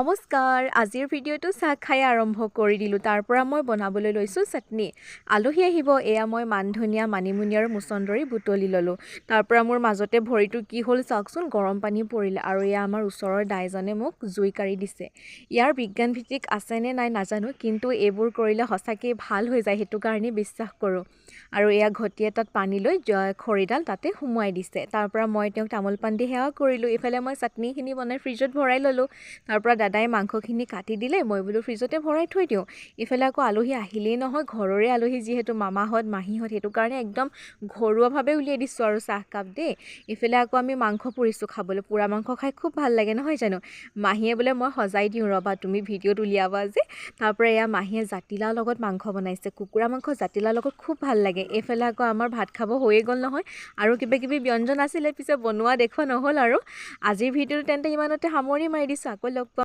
নমস্কাৰ, আজিৰ ভিডিঅ'টো চাহ খাই আৰম্ভ কৰি দিলোঁ। তাৰ পৰা মই বনাবলৈ লৈছোঁ চাটনি। আলহী আহিব। এয়া মই মান ধনিয়া, মানিমুনি আৰু মুচন্দৰী বুটলি ল'লোঁ। তাৰ পৰা মোৰ মাজতে ভৰিটো কি হ'ল চাওকচোন, গৰম পানী পৰিলে। আৰু এয়া আমাৰ ওচৰৰ দাইজনে মোক জুই কাঢ়ি দিছে। ইয়াৰ বিজ্ঞানভিত্তিক আছেনে নাই নাজানো, কিন্তু এইবোৰ কৰিলে সঁচাকেই ভাল হৈ যায়, সেইটো কাৰণেই বিশ্বাস কৰোঁ। আৰু এয়া ঘটি এটাত পানী লৈ খৰিডাল তাতে সুমুৱাই দিছে। তাৰ পৰা মই তেওঁক তামোল পাণ দি সেৱা কৰিলোঁ। ইফালে মই চাটনিখিনি বনাই ফ্ৰিজত ভৰাই ল'লোঁ। তাৰ পৰা দাদাই মাংসখিনি কাটি দিলে, মই বোলো ফ্ৰিজতে ভৰাই থৈ দিওঁ। ইফালে আকৌ আলহী আহিলেই নহয়, ঘৰৰে আলহী যিহেতু, মামাহঁত মাহীহঁত, সেইটো কাৰণে একদম ঘৰুৱাভাৱে উলিয়াই দিছোঁ আৰু চাহকাপ দেই। ইফালে আকৌ আমি মাংস পুৰিছোঁ খাবলৈ। পোৰা মাংস খাই খুব ভাল লাগে, নহয় জানো? মাহীয়ে বোলে মই সজাই দিওঁ ৰ'বা, তুমি ভিডিঅ'ত উলিয়াবা যে। তাৰ পৰা এয়া মাহীয়ে জাতিলাওৰ লগত মাংস বনাইছে। কুকুৰা মাংস জাতিলাওৰ লগত খুব ভাল লাগে। এইফালে আকৌ আমাৰ ভাত খাব হৈয়ে গ'ল নহয়। আৰু কিবা কিবি ব্যঞ্জন আছিলে, পিছে বনোৱা দেখুওৱা নহ'ল। আৰু আজিৰ ভিডিঅ'টো তেন্তে ইমানতে সামৰণি মাৰি দিছোঁ। আকৌ লগ পাম।